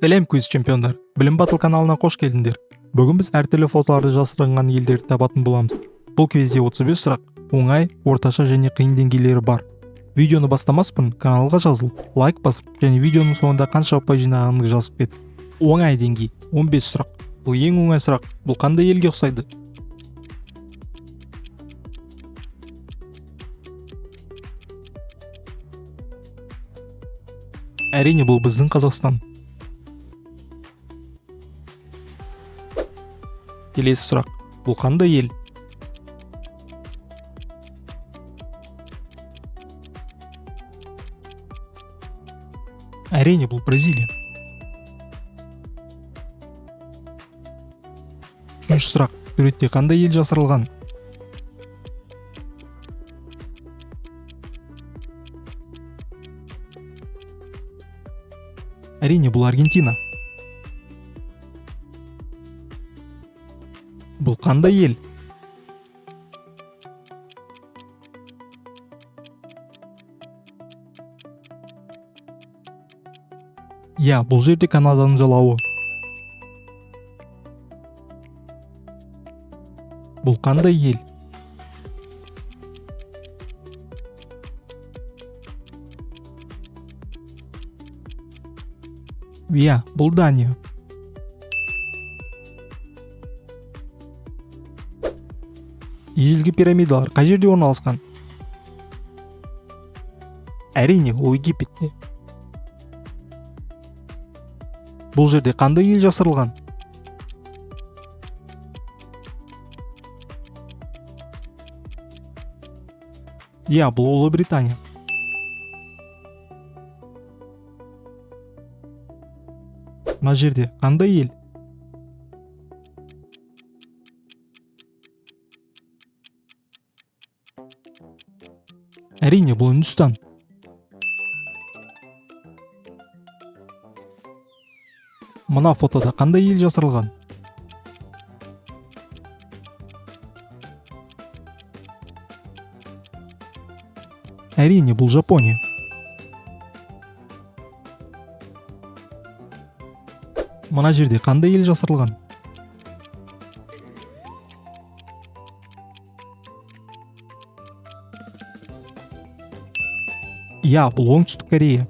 Сәлем, квиз чемпиондар! Білім Батыл каналына қош келдіңдер. Бүгін біз әртүрлі фотоларды жасырынған елдерді табатын боламыз. Бұл квизде 35 сұрақ, оңай, орташа және қиын деңгейлері бар. Видеоны бастамас бұрын каналға жазылып, лайк басып және видеоның соңында қанша ұпай жинағаныңды жазып кет. Оңай деңгей, 15 сұрақ. Бұл ең оңай сұрақ. Бұл қандай елге ұқсайды? Әрине, бұл біздің Қазақстан. Келесі сұрақ. Бұл қандай ел? Әрине, бұл Бразилия. Үшінші сұрақ. Суретте қандай ел жасырылған? Әрине, бұл Аргентина. Бұл қандай ел? Иә, бұл жерде Канаданың жалауы. Бұл қандай ел? Иә, бұл Дания. Ежелгі пирамидалар қай жерде орналасқан? Әрине, ол Египетте. Бұл жерде қандай ел жасырылған? Иә, бұл Ұлыбритания. Мына жерде қандай ел? Әрине, бұл Үндістан. Мына фотода қандай ел жасырылған? Әрине, бұл Жапония. Мына жерде қандай ел жасырылған? Иә, бұл Оңтүстік Корея.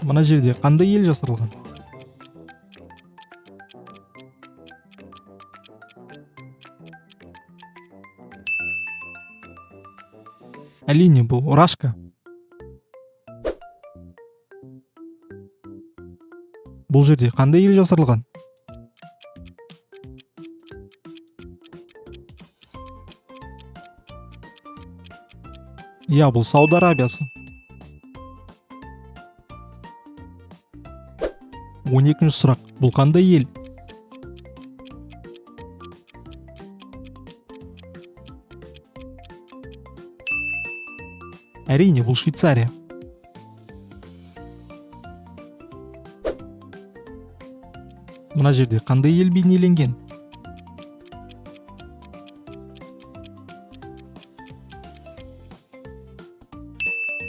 Мына жерде қандай ел жасырылған? Әрине, бұл Рашка. Бұл жерде қандай ел жасырылған? Иә, бұл Сауд Арабиясы. 12-ші сұрақ. Бұл қандай ел? Әрине, бұл Швейцария. Мына жерде қандай ел бейнеленген?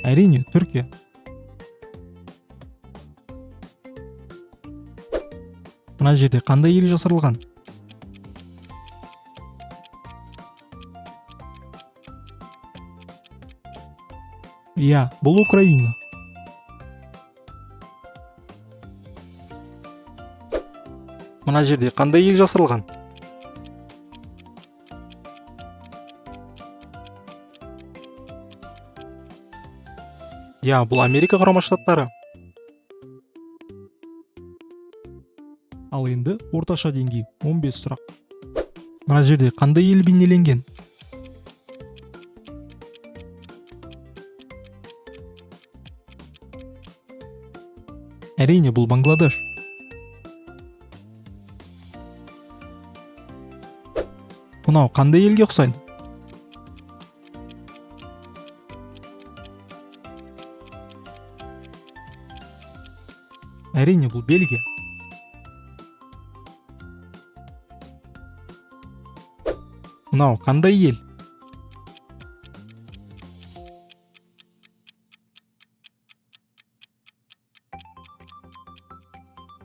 Әрине, Түркия. Мына жерде қандай ел жасырылған? Иә, бұл Украина. Мына жерде қандай ел жасырылған? Иә, бұл Америка Құрама Штаттары. Ал енді орташа деңгей, 15 сұрақ. Мына жерде қандай ел бейнеленген? Әрине, бұл Бангладеш. Мынау қандай елге ұқсайды? Әрине, бұл Бельгия. Мынау қандай ел?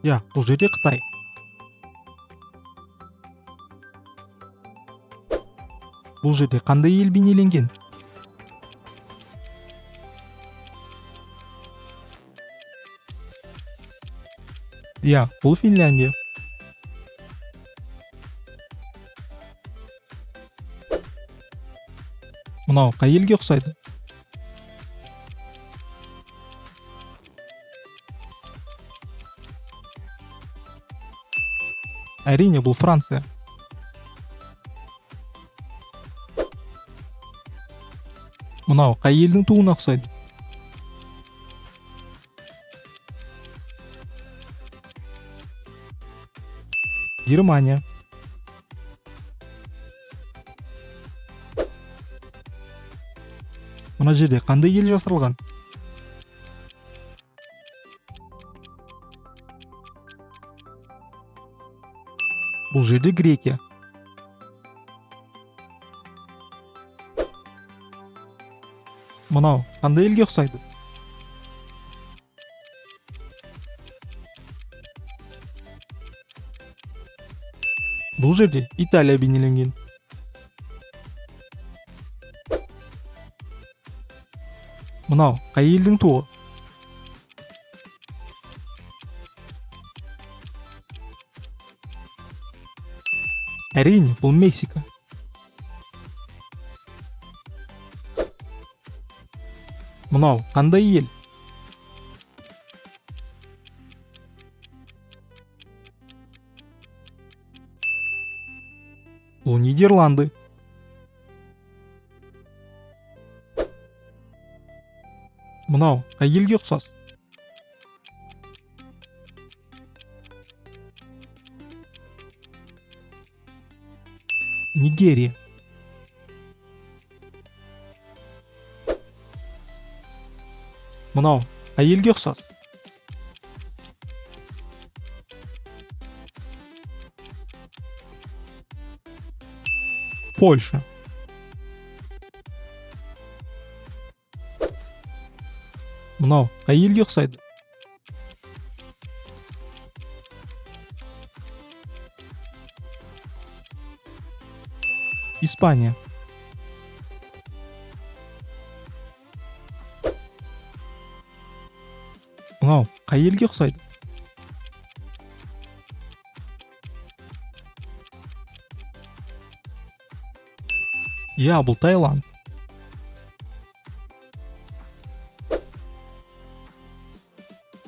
Иә, бұл жерде Қытай. Бұл жерде қандай ел бейнеленген? Иә, бұл Финляндия. Мынау қай елге ұқсайды? Әрине, бұл Франция. Мынау қай елдің туына ұқсайды? Германия. Мына жерде қандай ел жасырылған? Бұл жерде Грекия. Мынау қандай елге ұқсайды? Бұл жерде Италия бейнеленген. Мынау қай елдің туы? Әрине, бұл Мексика. Мынау қандай ел? Бұл Нидерланды. Мынау қай елге ұқсас? Нигерия. Мынау қай елге ұқсас? Польша. Мынау қай елге ұқсайды? Испания. Мынау қай елге ұқсайды? Иә, бұл Таиланд.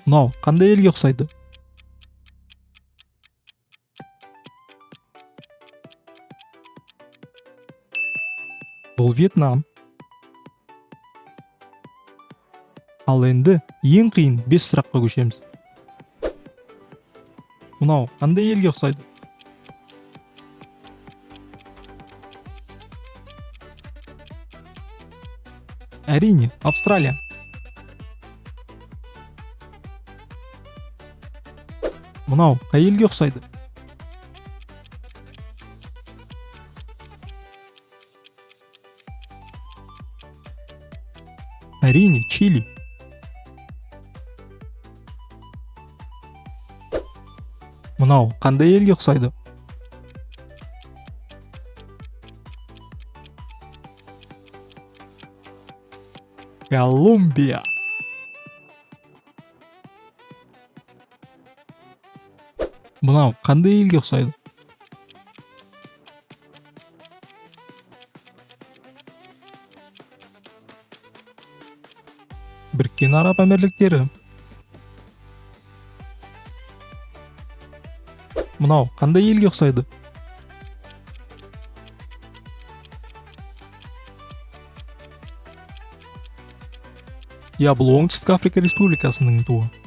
Мынау қандай елге ұқсайды? Бұл Вьетнам. Ал енді ең қиын 5 сұраққа көшеміз. Мынау қандай елге ұқсайды? Әрине, Австралия. Мынау қай елге ұқсайды? Әрине, Чили. Мынау қандай елге ұқсайды? Колумбия. Мынау қандай елге ұқсайды? Біріккен Араб Әмірліктері. Мынау қандай елге ұқсайды? Иә, бұл Оңтүстік Африка Республикасының туы.